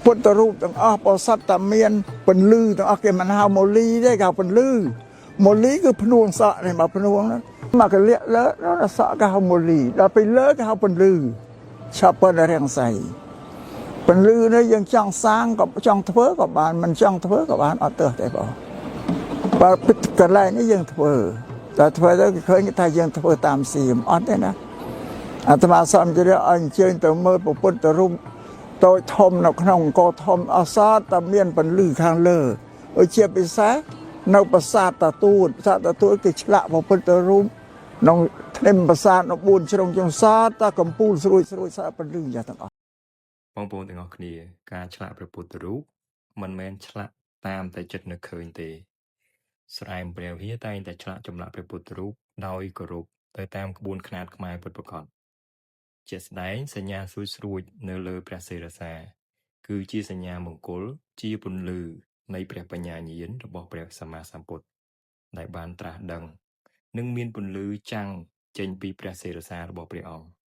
ពុទ្ធរូបទាំងអស់បើសត្វតែមានពន្លឺទាំងអស់គេមិនហៅមូលីទេគេហៅពន្លឺមូលីគឺភ្នួងសក់នេះមកភ្នួងហ្នឹងមកកលៀកលើដល់សក់គេហៅមូលីដល់ពេលលើគេហៅពន្លឺឆាប់ប៉ុណ្ណរាំងសីពន្លឺនេះយើងចង់សាងក៏ចង់ធ្វើក៏បានមិនចង់ធ្វើក៏បានអត់ទោះទេបងបើពិតកន្លែងនេះយើងធ្វើតែធ្វើទៅគេឃើញថាយើងធ្វើតាមសៀមអត់ទេណាអាត្មាសំជឿឲ្យអញ្ជើញទៅមើលពុទ្ធរូប តូចធំនៅក្នុងអង្គរធំអសតតែមានពន្លឺខាងលើដូចជាពិសេសនៅប្រាសាទតាទួតប្រាសាទតាទួតគេឆ្លាក់ព្រះពុទ្ធរូបក្នុងធ្នឹមប្រាសាទនៅ4ជ្រុងចុងសតតែកំពូលស្រួយស្រួយសតពន្លឺយ៉ាងទាំងអស់ បងប្អូនទាំងអស់គ្នាការឆ្លាក់ព្រះពុទ្ធរូបមិនមែនឆ្លាក់តាមតែចិត្តនឹកឃើញទេ ស្រែមព្រះវិហារតែងតែឆ្លាក់ចម្លាក់ព្រះពុទ្ធរូបដោយគោរពទៅតាមក្បួនខ្នាតខ្មែរពិតប្រាកដជាក់ស្ដែងសញ្ញាស្រួចៗនៅលើព្រះសិរសា គឺជាសញ្ញាមង្គលជាពន្លឺនៃព្រះបញ្ញាញាណរបស់ព្រះសម្មាសម្ពុទ្ធដែលបានត្រាស់ដឹង និងមានពន្លឺចាំងចេញពីព្រះសិរសារបស់ព្រះអង្គ។